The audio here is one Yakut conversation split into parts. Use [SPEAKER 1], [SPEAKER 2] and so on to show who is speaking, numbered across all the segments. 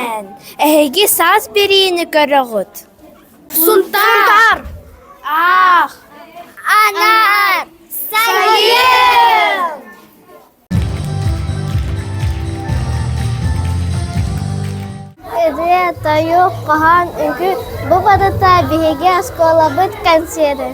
[SPEAKER 1] Үөрэн, эһиги саас бириини көрөҕүт. Сунтаар! Аах! Анаар! Сайын! Ырыа, тойук, хоһоон, үҥкүү бу барыта биһиги оскуолабыт кэнсиэрэ.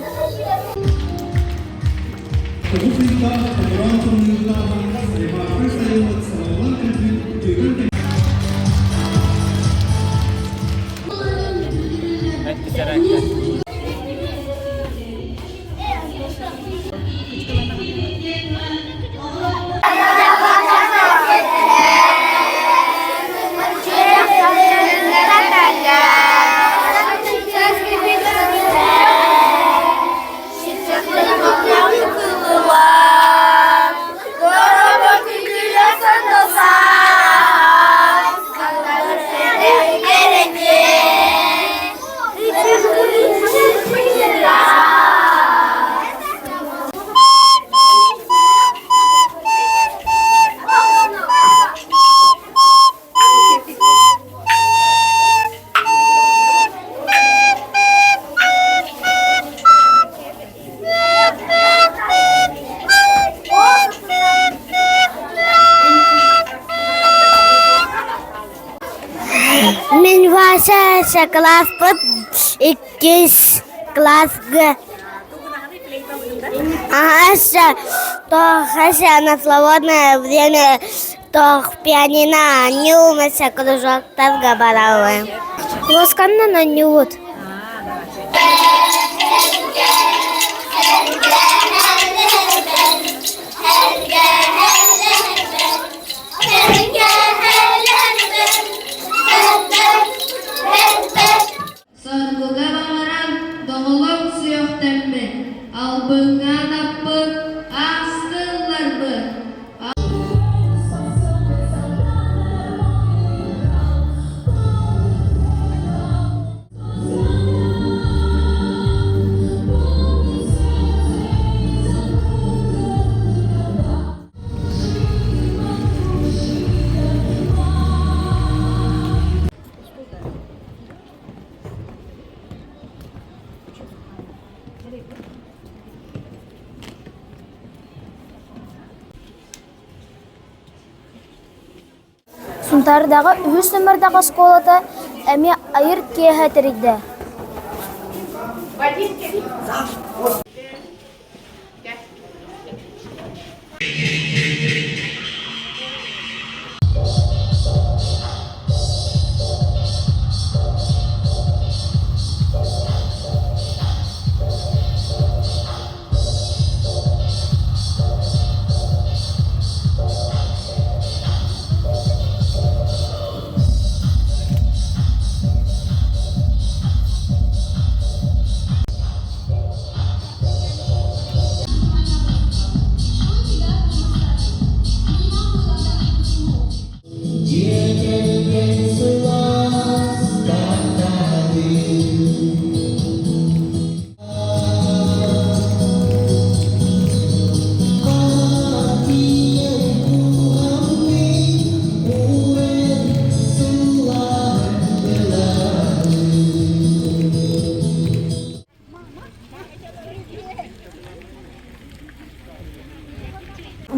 [SPEAKER 1] Мин Вася класспыт иккис класска Ага, то на свободное время то пианино анньуумаса кружоктарга барабын. Лосканнан анньуут.
[SPEAKER 2] Соргуга баҕаран доҕолоҥ сүөхтэммит, албыҥҥа атаппыт, ааска ылларбыт.
[SPEAKER 1] Сунтаардааҕы үһүс номердаах оскуолата эмиэ айар киэһэ тэрийдэ.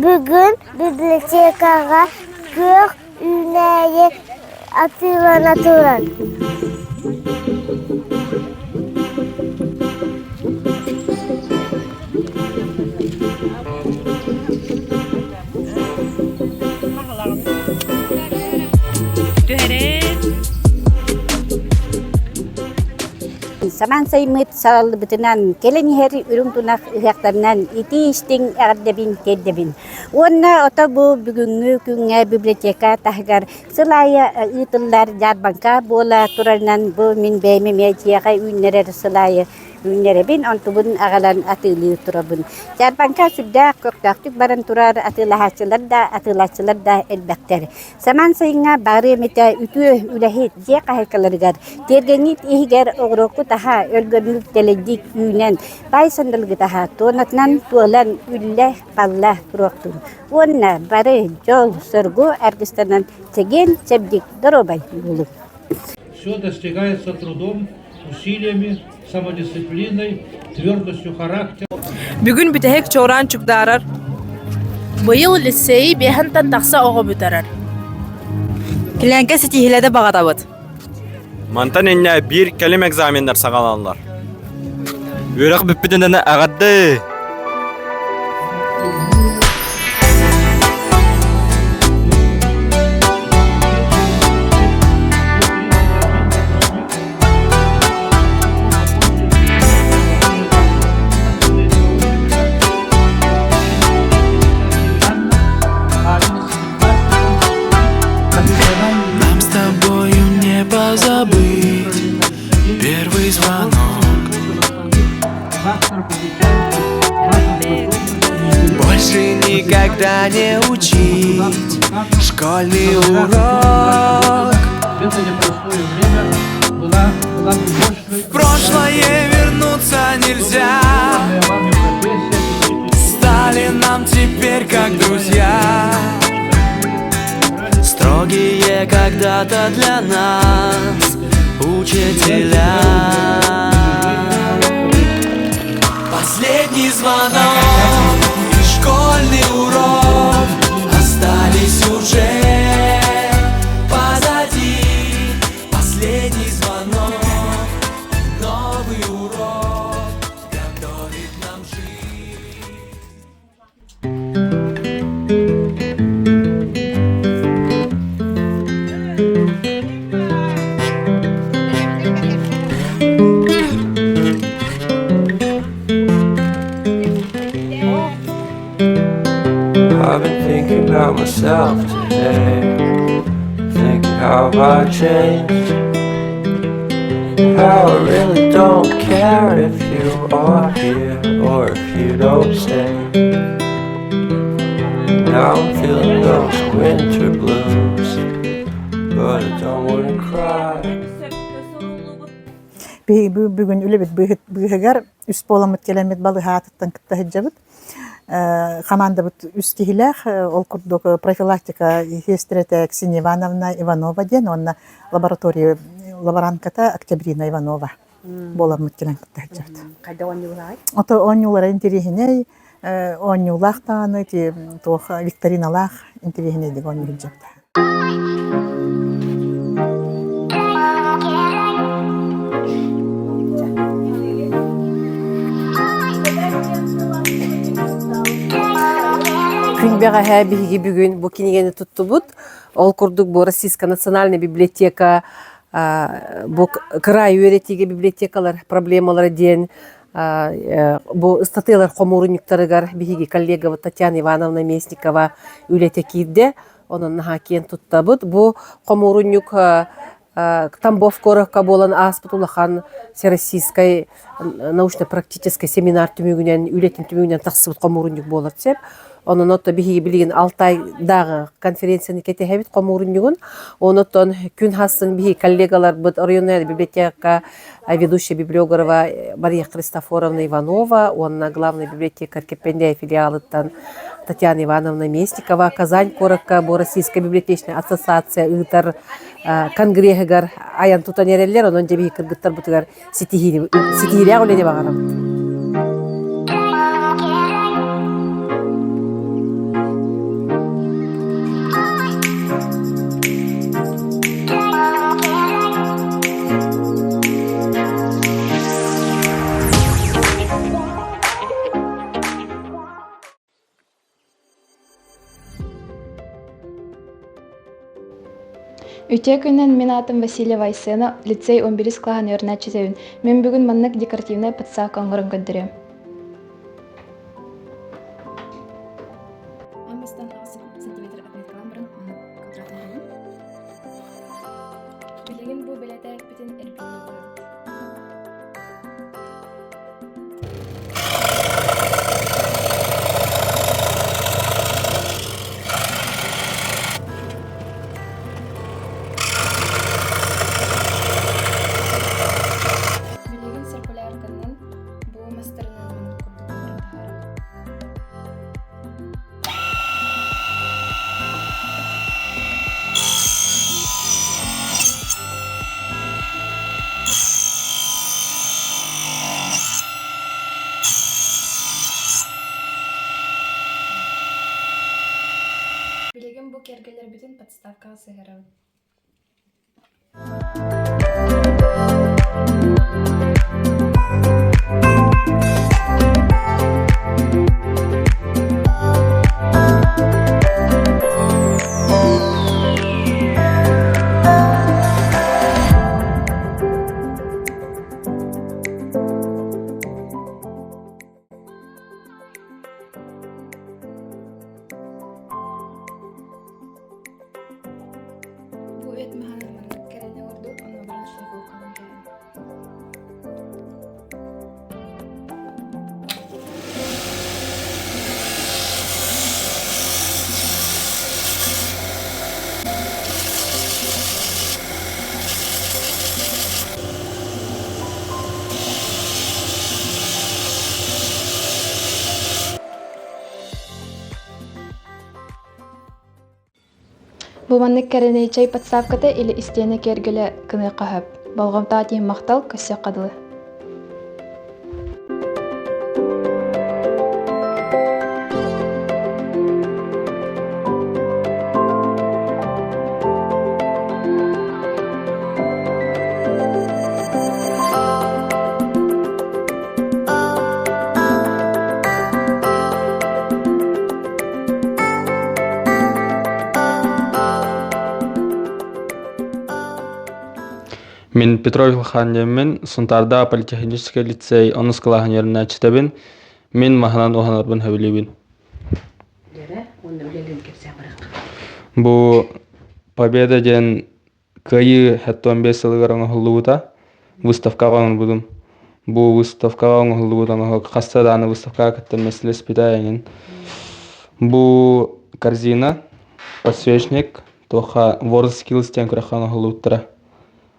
[SPEAKER 1] Бүгүн библиотекаҕа күөх үүнээйи атыылана турар.
[SPEAKER 3] Самаан сайыммыт салаллыбытынан кэлэн иһэр үрүҥ тунах ыһыахтарынан итии-истиҥ эҕэрдэбин тиэрдэбин. Уонна ото бу бүгүҥҥү күҥҥэ библиотека таһыгар сыл аайы ыытыллар дьаарбаҥка буола турарынан бу мин бэйэм эмиэ дьиэҕэ үүннэрэр сыл аайы. үүннэрэбин, онтубун аҕалан атыылыы турабын. Дьаарбаҥка сүрдээх көхтөөхтүк баран турар атыылаһааччылар да, атыылааччылар да элбэхтэр. Самаан сайыҥҥа баары эмитэ үтүө үлэһит дьиэ хаһаайкаларыгар тиэргэҥҥит иһигэр оҕуруоккут аһа өлгөмнүк дэлэйдик үүнэн, баай сандалыгыт аһа туонатынан туолан үллэ-балла туруохтун. Уонна бары дьол-соргу аргыстанан чэгиэн-чэбдик доруобай буолуҥ.
[SPEAKER 4] Все достигается трудом, усилиями, самодисциплиной, твердостью характера.
[SPEAKER 5] Бүгүн бүтэһик чуораан чугдаарар.
[SPEAKER 6] Быйыл лицейи биэһэнтэн тахса оҕо бүтэрэр.
[SPEAKER 7] Килэҥкэ ситиһилэдэ баҕатабыт.
[SPEAKER 8] Мантан инньэ биир кэлим экзаменнар саҕаланаллар. Үөрэх бүппүтүнэн эҕэрдэ!
[SPEAKER 9] Нам с тобою не позабыть первый звонок. Больше никогда не учить школьный урок. В прошлое вернуться нельзя. Стали нам теперь как друзья. Строгие когда-то для нас учителя. Последний звонок и школьный урок остались уже позади. Последний звонок и новый урок готовит нам жизнь.
[SPEAKER 10] I've been thinking about myself today. Thinking how I changed. How I really don't care if you are here or if you don't stay. Now I'm feeling those winter blues, but I don't wanna cry.
[SPEAKER 11] Бүгүн үлэбит быыһыгар үс буоламмыт кэлэммит балыыһаатыттан кытта сылдьабыт. Хамаандабыт үс киһилээх, ол курдук профилактика сиэстэрэтэ Ксения Ивановна Иванова диэн уонна лаборатория лаборантката Октябрина Иванова буоламмыт кэлэн кытта сылдьабыт.
[SPEAKER 3] Хайда оонньуулаҕай?
[SPEAKER 11] Ото оонньуулара интэриэһинэй, оонньуулаах даҕаны ити туох викториналаах интэриэһинэйдик оонньуу сылдьабыт.
[SPEAKER 12] Күн бэҕэһээ биһиги бүгүн бу кинигэни туттубут. Ол курдук бу Российская национальная библиотека бу кыраай үөрэтиигэ библиотекалар проблемалара диэн бу ыстатыйалар хомуурунньуктарыгар биһиги коллегабыт Татьяна Ивановна Местникова үлэтэ киирдэ. Онон наһаа киэн туттабыт. Бу хомуурунньук Тамбов куоракка буолан ааспыт улахан Всероссийскай научно-практическай семинар түмүгүнэн, үлэтин түмүгүнэн тахсыбыт хомуурунньук буолар сөп. Онон ото биһиги билигин Алтайдааҕы конференцияны кэтэһэбит хомуурунньугун. Онотон күн хассын биһиги коллегаларбыт районная библиотека ведущая библиографа Мария Христофоровна Иванова уонна главный библиотекарь Кэппэндээйи филиалыттан Татьяна Ивановна Местникова Казань куоракка бу Российская библиотечная ассоциация ыытар конгреһыгар айан тутан эрэллэр, онон дьэ биһи кыргыттарбытыгар ситиһиини ситиһиилээх үлэни баҕарабыт.
[SPEAKER 13] Үтүө күнүнэн мин аатым Васильева Айсена, лицей 11 кылааһын үөрэнээччитэбин. Мин бүгүн маннык декоративнай подставка оҥорон көрдөрүөм. Бастаан сантиметр отметкалаан баран маннык квадрат оҥоробун. Билигин бу бэлэтээппитин эргиллэ уурабыт. Подставкаҕа сыһыарабын. Бу үөт маһынан маннык кэрэни оҥордум, онно баран шлифовкалаан кэллим. Бу маннык кэрэнэй чэй подставката или истиэнэ киэргэлэ гыныахха сөп. Болҕомтоҕо тиийэн махтал, көрсүөххэ дылы.
[SPEAKER 8] Мин Петров Илхан диэммин, Сунтаардаах политехническэй лицей онус кылааһын үөрэнээччитэбин. Мин маһынан уһанарбын сөбүлүүбүн. Бу Победа диэн Кыайыы 75 сылыгар оҥоһуллубута. Выставкаҕа оҥорбутум. Бу выставкаҕа оҥоһуллубут оҥоһук хаста даҕаны выставкаҕа кыттан мэсилэспитэ эҥин. Бу корзина, подсвечник, туохха World Skills диэн күрэххэ оҥоһуллубуттара.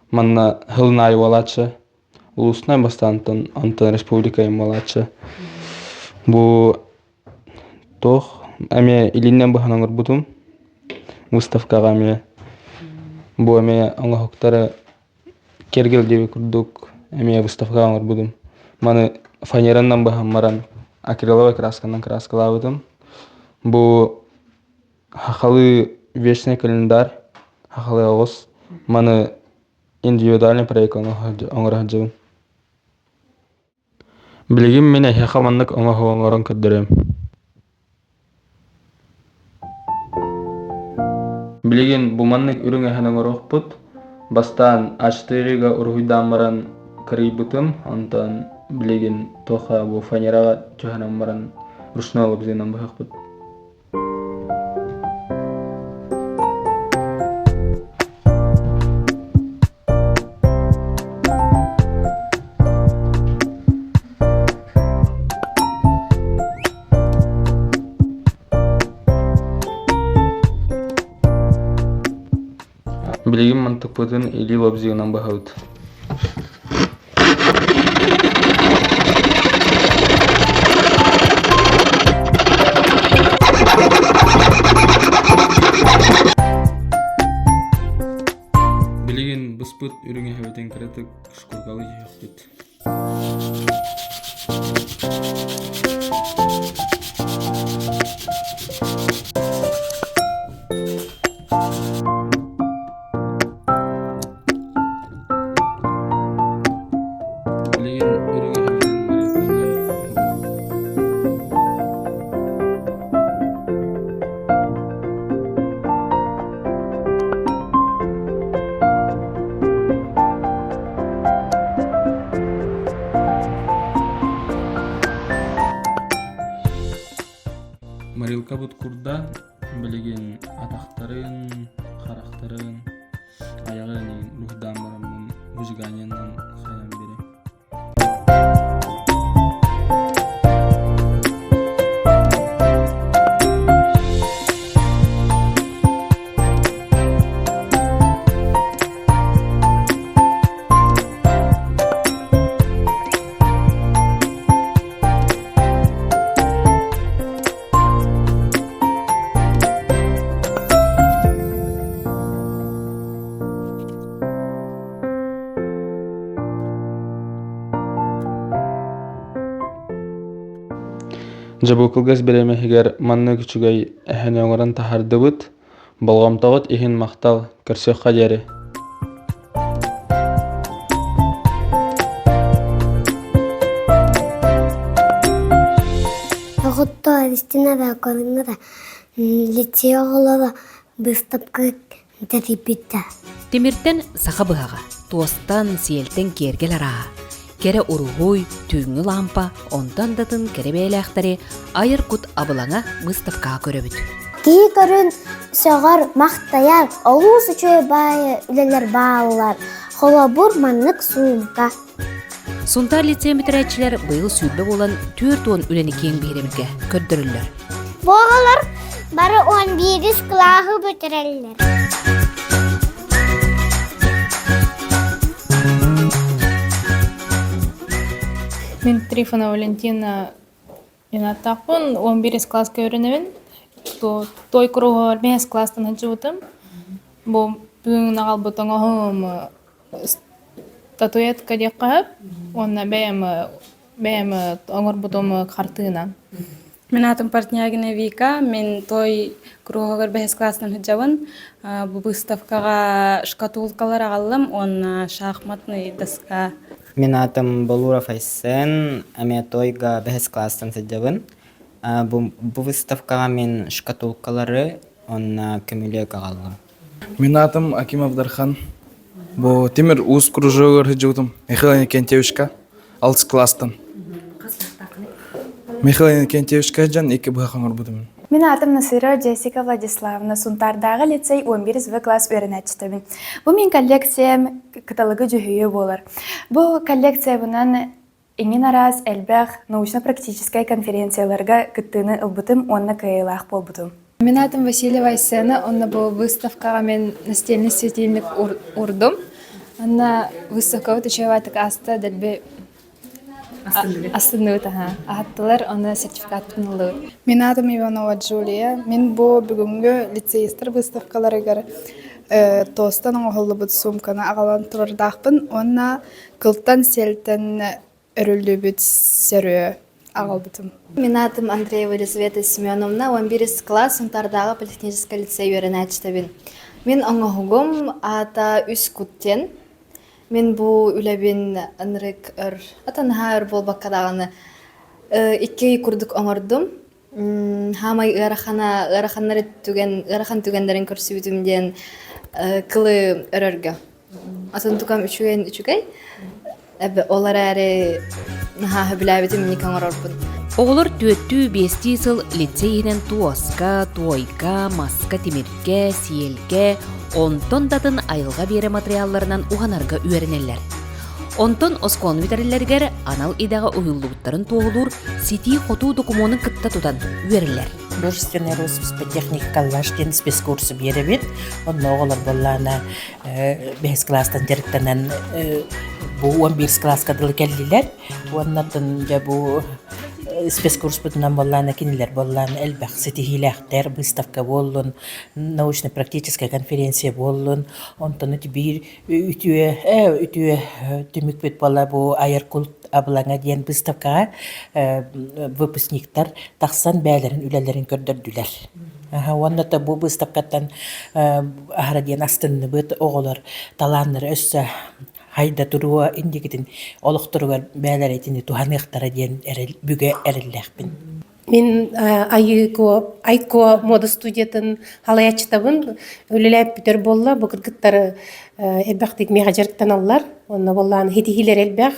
[SPEAKER 8] Манна сылын аайы буолааччы. Улуусунай бастаантан онтон республика буолааччы. Бу Туох эмиэ илиинэн быһан оҥорбутум. Выставкаҕа эмиэ бу эмиэ оҥоһуктары киэргэл диэбит курдук эмиэ выставкаҕа оҥорбутум. Маны фанеранан быһан баран акриловай красканан краскалаабытым. Бу хахалыы вечный календарь, хахалыы оҕус. Маны индивидуальный проект оҥоро сылдьабын. Билигин мин эһиэхэ маннык оҥоһуу оҥорон көрдөрүөм. Билигин бу маннык үрүҥ эһэни оҥоруохпут. Бастаан А4-га уруһуйдаан баран кырыйбытым, онтон билигин туохха бу фанераҕа түһэрэн баран ручной лобзинан быһыахпыт. Билигин мантыкпытын илии лобзигынан быһабыт. Билигин быспыт үрүҥ эһэбитин кыратык шкуркалыы түһүөхпүт. Билигин үрүҥ эһэбитин мариканан Марилкабыт курда билигин атахтарын, харахтарын, айаҕын уруһуйдаан бараммын выжиганиенан хайан биэриэм. Дьэ бу кылгас бириэмэ иһигэр маннык үчүгэй эһэни оҥорон таһаардыбыт. Болҕомтоҕут иһин махтал, көрсүөххэ диэри.
[SPEAKER 1] Оҕоттор истинэ көрүҥҥэ лицей оҕолоро быыстапка тэрийбиттэр.
[SPEAKER 14] Тимиртэн саха быһаҕа, туостан, сиэлтэн киэргэл арааһа, кэрэ уруһуй, түүҥҥү лаампа, онтон да атын кэрэ бэйэлээхтэри айар кут абылаҥа быыстапкаҕа көрөбүт.
[SPEAKER 1] Киһи көрүн сөҕөр, махтайар, олус үчүгэй баайы үлэлэр бааллар. Холобур, маннык суумка.
[SPEAKER 14] Сунтаар лицейин бүтэрээччилэр быйыл 20 буолан 40 үлэни киэҥ биһирэбилгэ көрдөрөллөр.
[SPEAKER 1] Бу оҕолор бары 11 кылааһы бүтэрэллэр.
[SPEAKER 13] Мин Трифонова Валентина Инаттаахпын, 11 класска үөрэнэбин. Той куруһугар 5 класстан сылдьыбытым. Бу бүгүн аҕалбыт оҥоһуум статуэтка диэххэ сөп уонна бэйэм бэйэм оҥорбутум хартыына.
[SPEAKER 15] Мин аатым Портнягина Вика, мин той куруһугар бэһис класстан сылдьабын. Бу выставкаҕа шкатулкалар аҕаллым уонна шахматный доска.
[SPEAKER 16] Мин аатым Болуров Айсен, эмиэ тойга бэһис класстан сылдьабын. Бу, бу выставкаҕа мин шкатулкалары уонна көмүлүөк аҕаллым.
[SPEAKER 17] Мин аатым Акимов Дархан. Бу Тимир Уус кружогар сылдьыбытым Михаил Иннокентьевичка алтыс класстан. Михаил Иннокентьевичка дьон икки быһах оҥорбутум.
[SPEAKER 18] Мин аатым Насырова Джессика Владиславовна, Сунтаардааҕы лицей 11 В класс үөрэнээччитэбин. Бу мин коллекциям кыталыгы дьүһүйүү буолар. Бу коллекциябынан Иҥин араас элбэх научно-практическай конференцияларга кыттыыны ылбытым уонна кыайыылаах буолбутум.
[SPEAKER 13] Мин аатым Васильева Айсена, онно бу выставкаҕа мин настольный светильник урдум. Онно выставкабыт үчүгэйбатык ааста, дэлби астынныбыт аһа. Аһаттылар, онно сертификатпын ыллыбыт.
[SPEAKER 19] Мин аатым Иванова Джулия. Мин бу бүгүҥҥү лицеистэр выставкаларыгар туостан оҥоһуллубут суумканы аҕалан турардаахпын уонна Кылтан сиэлтэн өрүллүбүт сөрүө аҕалбытым.
[SPEAKER 20] Мин аатым Андреева Елизавета Семеновна, 11 класс Сунтаардааҕы политехническай лицей үөрэнээччитэбин. Мин оҥоһугум аата Үс кут диэн. Мин бу үлэбин ынырык өр, ата наһаа өр буолбакка даҕаны икки ый курдук оҥордум. Хаамай ыарахана, ыараханнар түгэн, ыарахан түгэннэрин көрсүбүтүм диэн кылы өрөргө. Атын тукам үчүгэн үчүгэй. Эбэ ол эрээри наһаа сөбүлээбитим инник оҥорорбун.
[SPEAKER 14] Оҕолор түөртүү биэстии сыл лицей иһинэн туоска, туойга, маска, тимиргэ, сиэлгэ, онтон да атын айылҕа биэрэ матырыйаалларынан уһанарга үөрэнэллэр. Онтон оскуоланы бүтэрэллэригэр анал идэҕэ уһуйуллубуттарын туоһулуур ситии-хотуу докумуонун кытта тутан үөрэллэр.
[SPEAKER 21] Художественный роспись по технике коллаж диэн спецкурсу биэрэбит. Онно оҕолор буоллаана бэһис класстан дьарыктанан бу 11 класска дылы кэллилэр. Уоннатын дьэ бу спецкурспутунан буоллаана кинилэр буоллаана элбэх ситиһиилээхтэр выставка буоллун, научно-практическая конференция буоллун. Онтон биир үтүө үтүө түмүкпүт буолла бу айар культ абылаҥа диэн выставкаҕа выпускниктар тахсан бэйэлэрин үлэлэрин көрдөрдүлэр. Уонна да бу выставкаттан аһара диэн астынныбыт оҕолор талааннара өссө хайда туруо инникитин олохторугар бэйэлэрэ итини туһаныахтара диэн эрэл бүгэ эрэллээхпин.
[SPEAKER 22] Мин Айыко, Айко мода студиятын халайааччытабын. Үлэлээп бүтэр буолла. Бу кыргыттар элбэхтик миэхэ дьарыктаналлар. Онно буоллаан хитиһиилэр элбэх.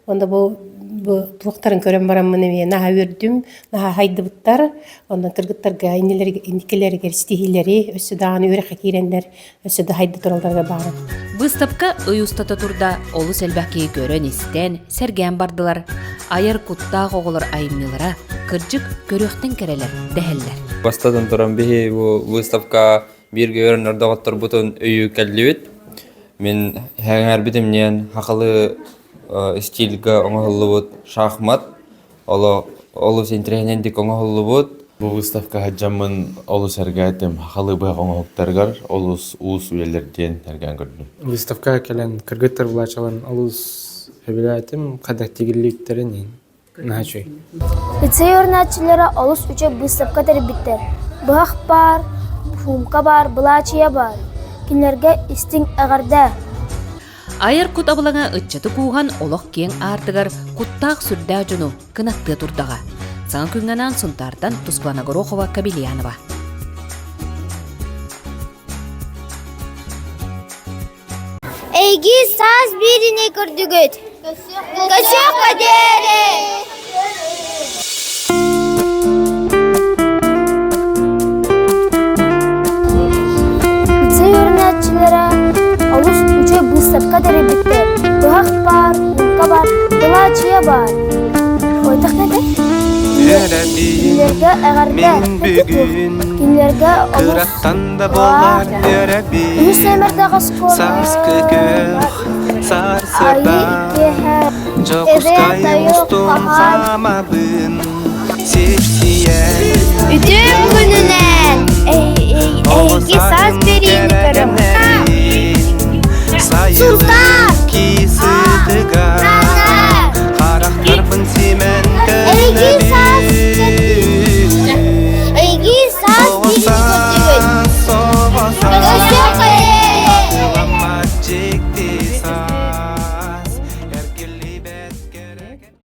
[SPEAKER 22] Онно бу бу туохтарын көрөн бараммын эмиэ наһаа үөрдүм, наһаа хайдыбыттар. Онно кыргыттарга инникилэригэр ситиһиилэри өссө даҕаны үөрэххэ киирэннэр өссө да хайда туралларыгар баҕарабын.
[SPEAKER 14] Быыстапка ый устата турда, олус элбэх киһи көрөн-истэн, сэргээн бардылар. Айар куттаах оҕолор айымньылара, кырдьык, көрүөхтэн кэрэлэр дэһэллэр.
[SPEAKER 8] Бастатан туран биһи бу выставка бииргэ үөрэнэр доҕотторбутун өйүү кэллибит. Мин сэҥээрбитим диэн хахалы стильгэ оҥоһуллубут шахмат Оло олус интэриэһинэйдик оҥоһуллубут.
[SPEAKER 23] Бу выставка сылдьаммын олус сэргээтим. Сахалыы быһах оҥоһуктарыгар олус уус үлэлэр диэн сэргээн көрдүм.
[SPEAKER 24] Выставка кэлэн кыргыттар былаачаларын олус сөбүлээтим. Хайдах тигиллииттэрин наһаа үчүгэй.
[SPEAKER 1] Лицей үөрэнээччилэрэ олус үчүгэй быыстапка тэрийбиттэр. Быһах баар, Фумка баар, былаачыйа баар. Кинилэргэ истиҥ эҕэрдэ!
[SPEAKER 14] Айар кут абылаҥа ыччаты кууһан олох киэҥ аартыгар куттаах-сүрдээх дьону кынаттыа турдаҕа. Саҥа күҥҥэ анаан Сунтаартан Тускулана Горохова Кабельянова.
[SPEAKER 1] Эйги саас бииринэй көрдүгүт. Көсүөххэ диэри! Лицей үөрэнээччилэрэ олус үчүгэй быыстапка тэрийбиттэр. Быһах баар, муҥка баар, былаачыйа баар. Ойдох нэтэ? Кинилэргэ эҕэрдэ.
[SPEAKER 9] Мин бүгүн
[SPEAKER 1] Кинилэргэ олус
[SPEAKER 9] кыраттан да буоллар үөрэбин
[SPEAKER 1] Үһүс нүөмэрдээх оскуола
[SPEAKER 9] Сааскы күөх
[SPEAKER 1] Айыы
[SPEAKER 9] сарсыарда
[SPEAKER 1] иккиэһэ
[SPEAKER 9] Дьокуускайым устун хаамабын.